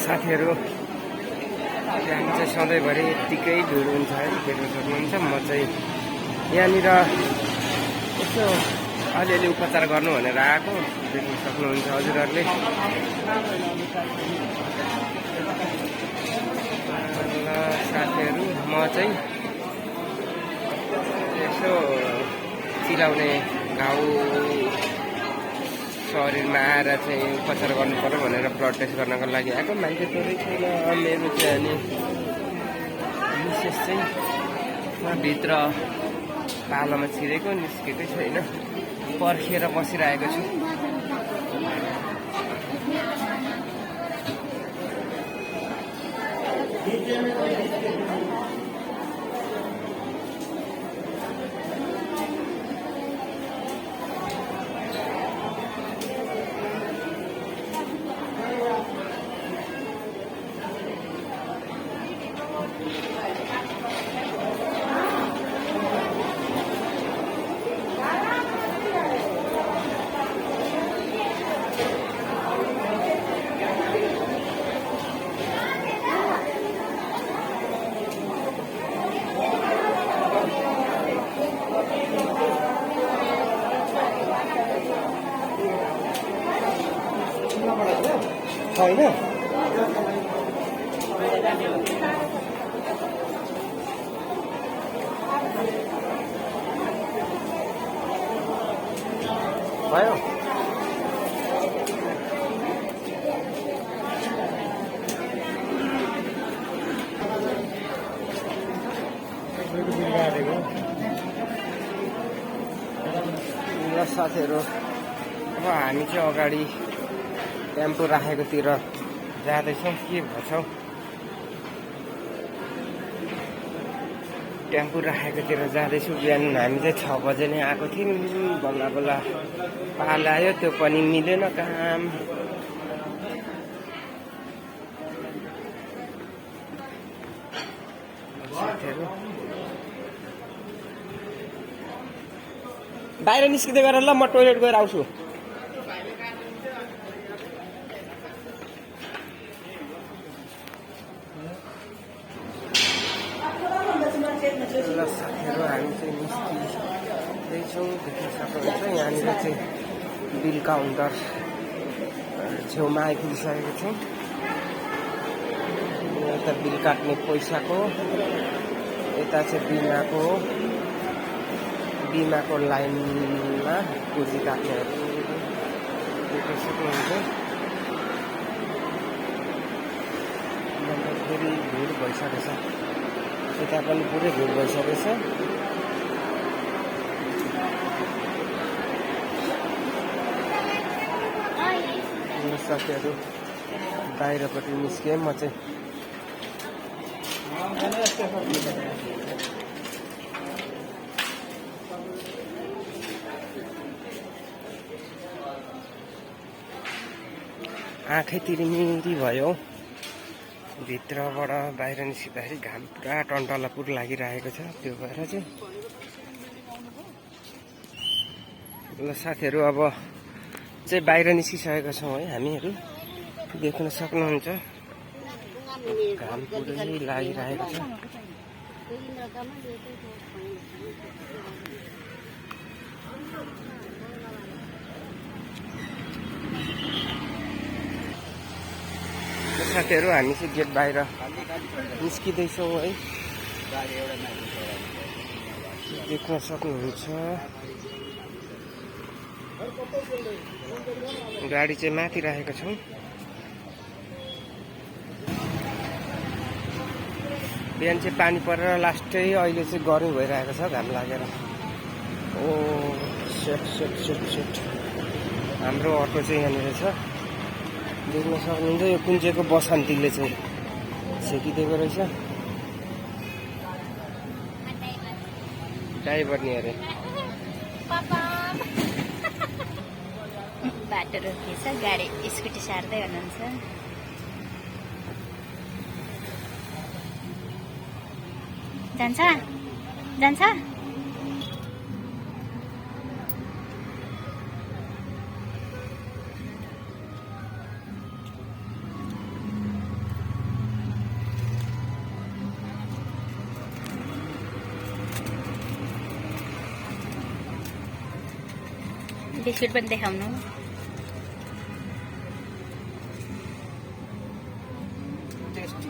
साथीहरू त्यहाँ चाहिँ सधैँभरि यत्तिकै भिड हुन्छ है, देख्न सक्नुहुन्छ। म चाहिँ यहाँनिर यसो अलिअलि उपचार गर्नु भनेर आएको, देख्न सक्नुहुन्छ हजुरहरूले। साथीहरू म चाहिँ यसो चिलाउने घाउ शरीरमा आएर चाहिँ उपचार गर्नु पर्यो भनेर ब्लड टेस्ट गर्नको लागि आएको। मान्छे थोरै छैन मेरो चाहिँ। अनि विशेष चाहिँ म भित्र पालोमा छिरेको निस्केकै छैन, पर्खेर बसिरहेको छु। छैन भयो। ल साथीहरू, अब हामी चाहिँ अगाडि टेम्पो राखेकोतिर जाँदैछौँ। के भन्छौ, टेम्पो राखेकोतिर जाँदैछु। बिहान हामी चाहिँ 6 बजे नै आएको थियौँ, बल्ल बल्ल पाल आयो, त्यो पनि मिलेन काम। साथीहरू बाहिर निस्किँदै गरेर ल, म टोइलेट गएर आउँछु। ल साथीहरू, हामी चाहिँ निस्किँदैछौँ। देख्न सक्नुहुन्छ यहाँनिर चाहिँ बिल काउन्टर छेउमा आइपुगिसकेको छौँ। यता बिल काट्ने पैसाको, यता चाहिँ बिमाको लाइनमा पुँजी काट्नेहरू देख्न सक्नुहुन्छ। फेरि भिड भइसकेको छ, यता पनि पुरै भिड भइसकेको छ। साथीहरू बाहिरपट्टि निस्केँ म चाहिँ। आँखै तिरिमिरी भयो, भित्रबाट बाहिर निस्किँदाखेरि घाम पुरा टन्टलापुर लागिरहेको छ, त्यो भएर चाहिँ। ल साथीहरू, अब चाहिँ बाहिर निस्किसकेका छौँ है हामीहरू, देख्न सक्नुहुन्छ। घाम पुरै लागिरहेको छ। साथीहरू हामी चाहिँ गेट बाहिर निस्किँदैछौँ है, देख्न सक्नुहुन्छ। गाडी चाहिँ माथि राखेको छौँ। बिहान चाहिँ पानी परेर लास्टै अहिले चाहिँ गर्मी भइरहेको छ, घाम लागेर। ओ सेट सेट सेट सेट, हाम्रो अटो चाहिँ यहाँनिर छ, देख्न सक्नुहुन्छ। यो कुन चाहिँको बसन्तीले चाहिँ छेकिदिएको रहेछ। ड्राइभर नि अरे बाटो रोकिएछ, गाडी स्कुटी सार्दै हुनुहुन्छ। जान्छ जान्छ बिस्कुट पनि देखाउनु। टेस्टी।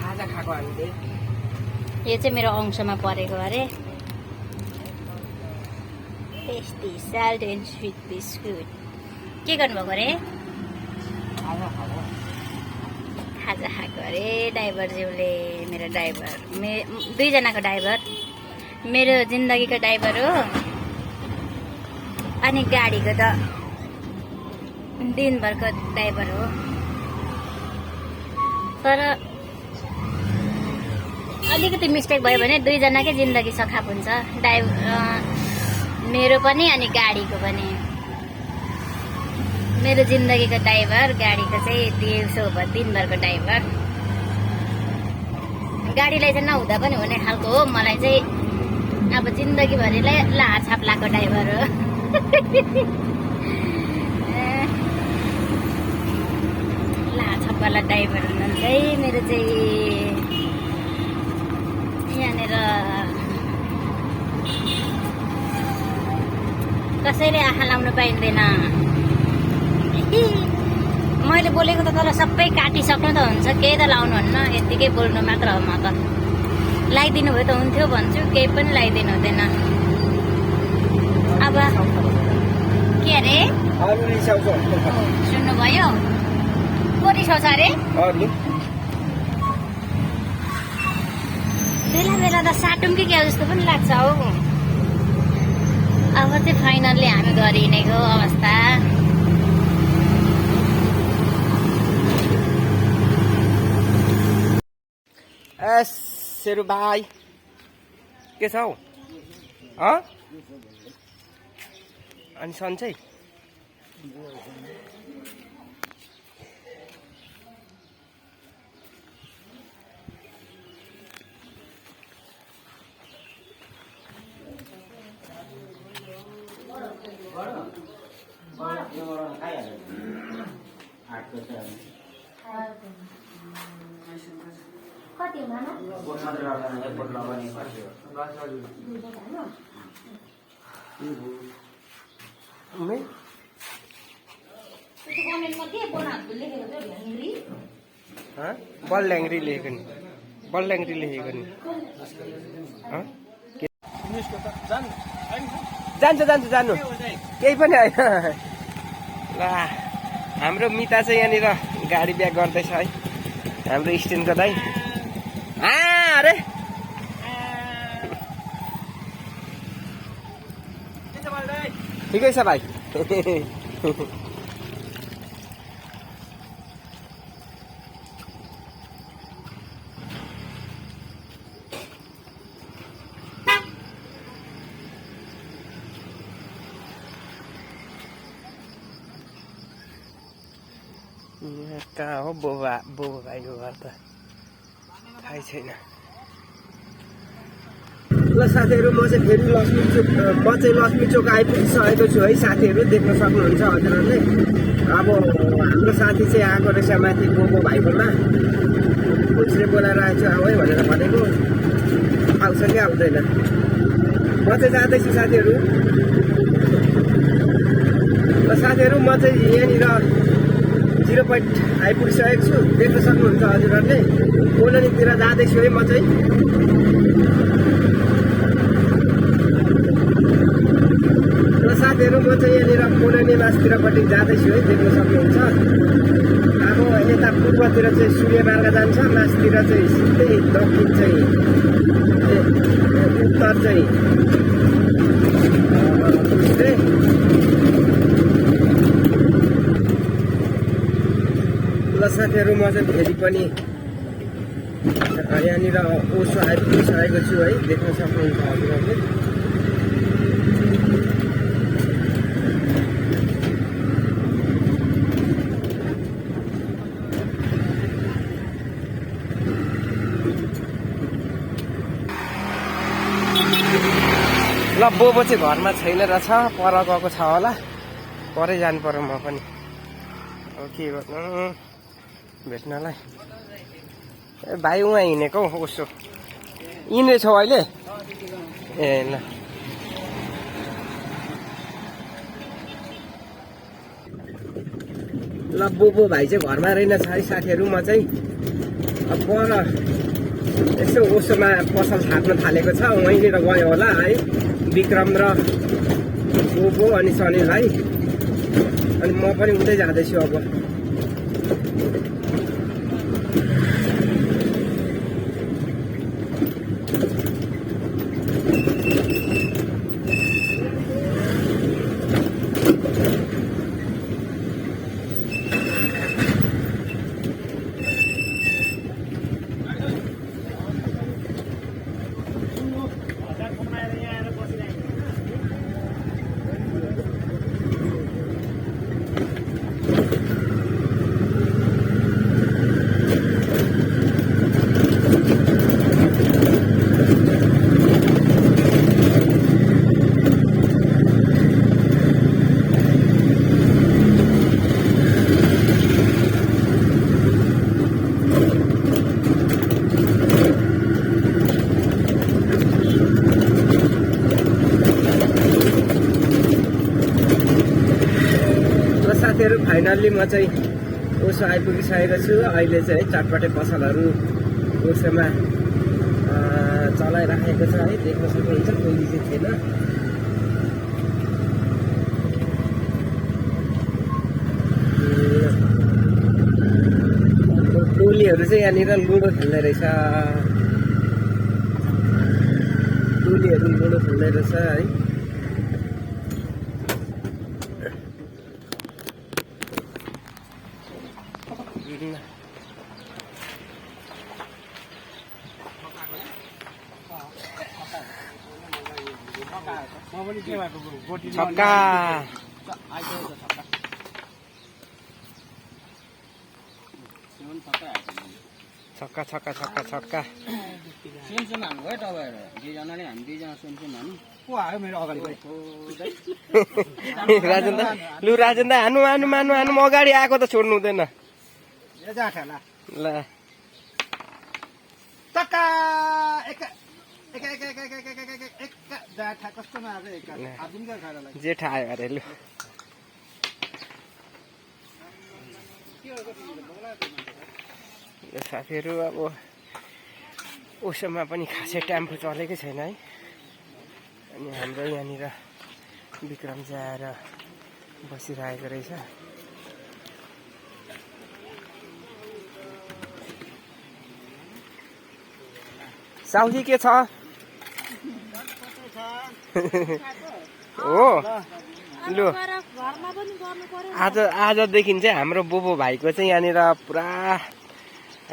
खाजा खाएको हामीले। यो चाहिँ मेरो अंशमा परेको अरे। Tasty salt and sweet biscuit. के गर्नुभएको अरे? खाजा खाएको अरे ड्राइभरज्यूले। मेरो ड्राइभर दुईजनाको ड्राइभर, मेरो जिन्दगीको ड्राइभर हो अनि गाडीको त दिनभरको ड्राइभर हो। तर अलिकति मिस्टेक भयो भने दुईजनाकै जिन्दगी सखाप हुन्छ, मेरो पनि अनि गाडीको पनि। मेरो जिन्दगीको ड्राइभर, गाडीको चाहिँ दिनभरको ड्राइभर। गाडीलाई चाहिँ नहुँदा पनि हुने खालको हो, मलाई चाहिँ अब जिन्दगीभरिलाई लाछाप लाएको ड्राइभर हो। लाछापवाला ड्राइभर हुनुहुन्छ है मेरो चाहिँ। यहाँनिर कसैले आँखा लाउनु पाइँदैन। मैले बोलेको त तर सबै काटिसक्नु त हुन्छ, केही त लाउनुहुन्न, यत्तिकै बोल्नु मात्र हो। म त लगाइदिनु भयो त हुन्थ्यो भन्छु, केही पनि लगाइदिनु हुँदैन। अब के अरे सुन्नुभयो? को रिसाउँछ अरे? बेला बेला त साटौँ कि क्या जस्तो पनि लाग्छ हौ। अब चाहिँ फाइनल्ली हामी घर हिँडेको अवस्था। सेरु भाइ के छ हौ? अनि सन्चै? कति हो मामा? बल्ल्याङ्ग्री लेखेको नि, बल्ल्याङ्ग्री लेखेको नि। जान्छ जान्छ जानु, केही पनि होइन। ल हाम्रो मिता चाहिँ यहाँनिर गाडी ब्याक गर्दैछ है, हाम्रो स्ट्यान्डको दाइ। अरे ठिकै छ भाइ। कहाँ हो बोबा भाइको घर त थाहै छैन। ल साथीहरू, म चाहिँ फेरि लक्ष्मी चोक आइपुगिसकेको छु है। साथीहरू देख्न सक्नुहुन्छ हजुरहरूले। अब हाम्रो साथी चाहिँ आएको रहेछ माथि बोबो भाइकोमा। पुलिसले बोलाएर आएको छु आऊ है भनेर भनेको। आउँछ कि आउँदैन? म चाहिँ जाँदैछु साथीहरू। ल साथीहरू, म चाहिँ यहाँनिर 0 पोइन्ट आइपुगिसकेको छु, देख्न सक्नुहुन्छ हजुरहरूले। कोलोनीतिर जाँदैछु है म चाहिँ। र साथीहरू, म चाहिँ यहाँनिर कोलोनी मासतिरपट्टि जाँदैछु है, देख्न सक्नुहुन्छ। अब यता पूर्वतिर चाहिँ सूर्य मार्ग जान्छ, मासतिर चाहिँ सिधै दक्षिण चाहिँ उत्तर चाहिँ ल साथीहरू, म चाहिँ फेरि पनि यहाँनिर ओसो आइपुगिसकेको छु है, देख्न सक्नुहुन्छ हजुरहरूले। ल बोबो चाहिँ घरमा छैन रहेछ, पर गएको छ होला, परै जानु पर्यो म पनि। अब के गर्नु भेट्नलाई। ए भाइ उहाँ हिँडेको हौ उसो यिनै छौ अहिले? ए ल ल बोबो भाइ चाहिँ घरमा रहेनछ है साथीहरू। म चाहिँ अब पर यसो उसोमा पसल थाप्न थालेको छ, वहीँनिर गयो होला है विक्रम र बोबो अनि सनी भाइ। अनि म पनि उतै जाँदैछु अब। फाइनल्ली म चाहिँ ओसो आइपुगिसकेको छु। अहिले चाहिँ चटपटे पसलहरू ओसोमा चलाइराखेको छ है, देख्न सक्नुहुन्छ। कोही चाहिँ थिएन। टोलीहरू चाहिँ यहाँनिर लुडो खेल्ने रहेछ। टोलीहरू लुडो खेल्ने रहेछ है। छक्का छक्का छक्का छक्का छक्का सुनसुन हान्नु भयो तपाईँहरू दुईजनाले, हामी दुईजना सुनसुन हान्नु। को आयो मेरो अगाडि? राजन दा, लु राजन दा हानु हानु मानु हानु। म अगाडि आएको त छोड्नु हुँदैन ल। जेठा आयो अरे लु। साथीहरू अब उसोमा पनि खासै टेम्पो चलेकै छैन है। अनि हाम्रो यहाँनिर विक्रम चाहिँ आएर बसिरहेको रहेछ। साउजी के छ? हो लु आजदेखि चाहिँ हाम्रो बोबो भाइको चाहिँ यहाँनिर पुरा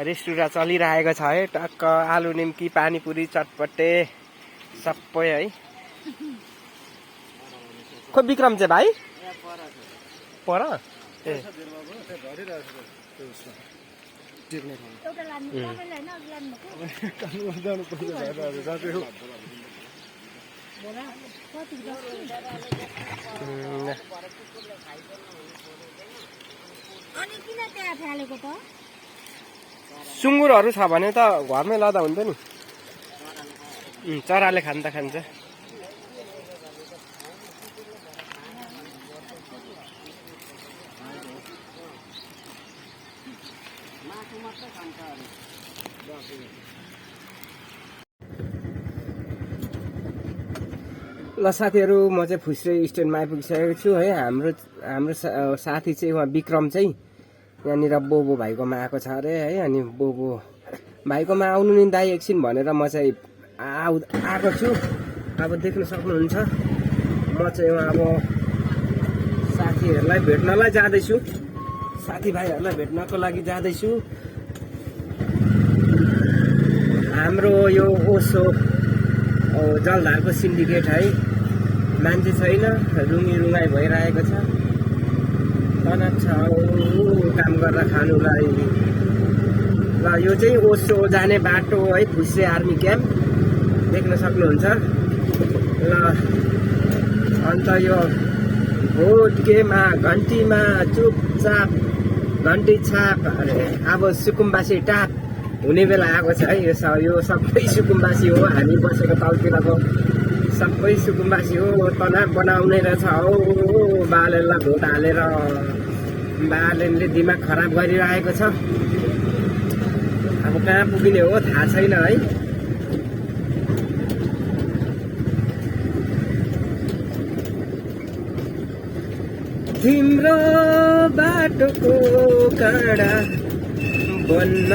रेस्टुरेन्ट चलिरहेको छ है। टक्क आलु निम्की, पानीपुरी, चटपटे सबै है। खोइ विक्रम चाहिँ भाइ पर ए सुँगुरहरू छ भने त घरमै लाँदा हुन्छ नि। चराले खान्छ खान्छ। ल साथीहरू, म चाहिँ फुस्रे स्ट्यान्डमा आइपुगिसकेको छु है। हाम्रो साथी चाहिँ उहाँ विक्रम चाहिँ यहाँनिर बोबो भाइकोमा आएको छ अरे है। अनि बोबो भाइकोमा आउनु नि दाइ एकछिन भनेर म चाहिँ आएको छु। अब देख्न सक्नुहुन्छ म चाहिँ अब साथीहरूलाई भेट्नलाई जाँदैछु, साथीभाइहरूलाई भेट्नको लागि जाँदैछु। हाम्रो यो ओसो जलधारको सिन्डिकेट है, मान्छे छैन, रुङी रुङाइ भइरहेको छ। तनाव छ काम गरेर खानुलाई। ल यो चाहिँ ओसो जाने बाटो है, फुस्से आर्मी क्याम्प देख्न सक्नुहुन्छ। ल अन्त यो भोटकेमा घन्टीमा चुपचाप घन्टी छाप अरे अब सुकुम्बासी टाप हुने बेला आएको छ है। यो सबै सुकुम्बासी हो, हामी बसेको तलतिरको सबै सुकुम्बासी हो। तनाव बनाउने रहेछ हौ बालेनलाई भोट हालेर, बालेनले दिमाग खराब गरिरहेको छ। अब कहाँ पुगिने हो थाहा छैन है। तिम्रो बाटोको काँडा बन्न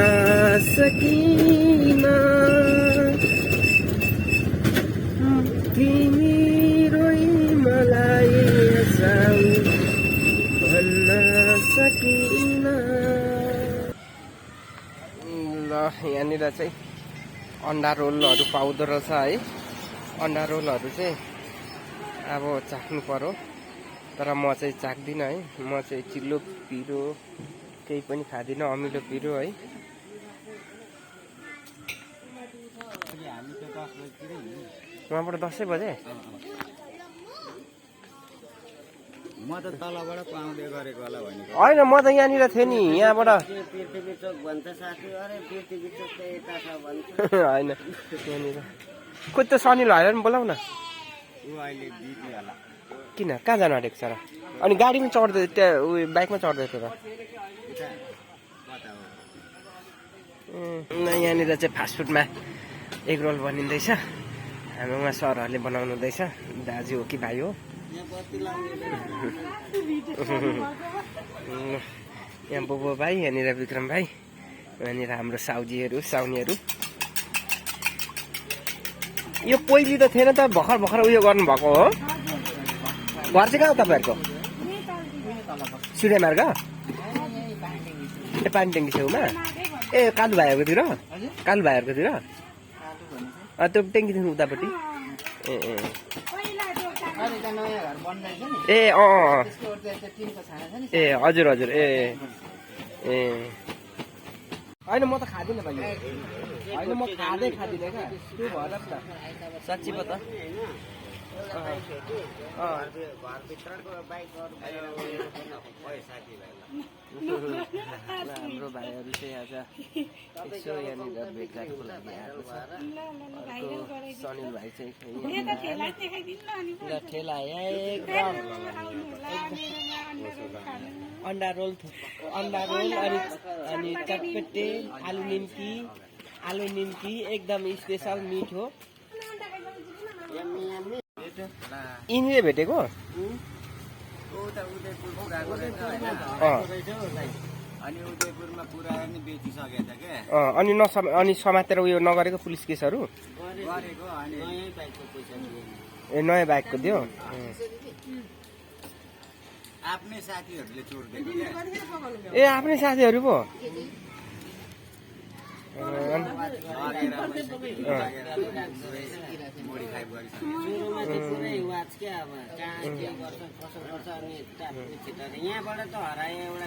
सकिन, तिमी रोइ मलाई साउ भन्न सकिन। ल यहाँनिर चाहिँ अन्डा रोलहरू पाउँदो रहेछ है। अन्डा रोलहरू चाहिँ अब चाख्नु पर्यो, तर म चाहिँ चाख्दिनँ है। म चाहिँ चिल्लो पिरो केही पनि खाँदिनँ, अमिलो पिरो है। वहाँबाट 10 बजे म त तलबाट पाउँदै गरेको होला भनेको होइन, म त यहाँनिर थिएँ नि। यहाँबाट पृथ्वी चोक भन्छ साथी। अरे पृथ्वी चोक त यता छ भन्छ। होइन यहाँनिर खोइ त सनिल हालेर पनि बोलाउ न। ऊ अहिले बिजी होला। किन कहाँ जानु आँटेको छ र? अनि गाडीमा चढ्दै त्यहाँ उयो बाइकमा चढ्दै थियो र? यहाँनिर चाहिँ फास्टफुडमा एग रोल बनिँदैछ। हाम्रो उहाँ सरहरूले बनाउनु हुँदैछ। दाजु हो कि भाइ हो? यहाँ बोबो भाइ, यहाँनिर विक्रम भाइ, यहाँनिर हाम्रो साउजीहरू साउनीहरू। यो पहिले त थिएन त, भर्खर भर्खर उयो गर्नुभएको हो। घर चाहिँ कहाँ हो तपाईँहरूको? सूर्य मार्ग ए पानी ट्याङ्की छेउमा। ए कालु भाइहरूकोतिर? कालु भाइहरूकोतिर त्यो ट्याङ्कीदेखि उतापट्टि। ए अँ ए हजुर हजुर। ए ए होइन म त खाँदिनँ भाइ। होइन म खाँदिनँ क्या, त्यो भएर त साँच्ची पो त। हाम्रो भाइहरू चाहिँ आज यसो यहाँनिर भेटघाटको लागि आएको छ। सनिल भाइ चाहिँ ठेला एकदम अन्डा रोल अनि चटपटे आलु निम्की एकदम स्पेसल मिठो। यिनीले भेटेको अनि उदयपुरमा पुऱ्याएर नि बेचिसकेको छ क्या। अनि अनि समातेर उयो नगरेको पुलिस केसहरू गरेको। अनि नयाँ बाइकको पैसा दियो। ए नयाँ बाइकको दियो। आफ्नै साथीहरूले चोरिदिएको क्या। ए आफ्नै साथीहरू पो। यहाँबाट त हरायो एउटा।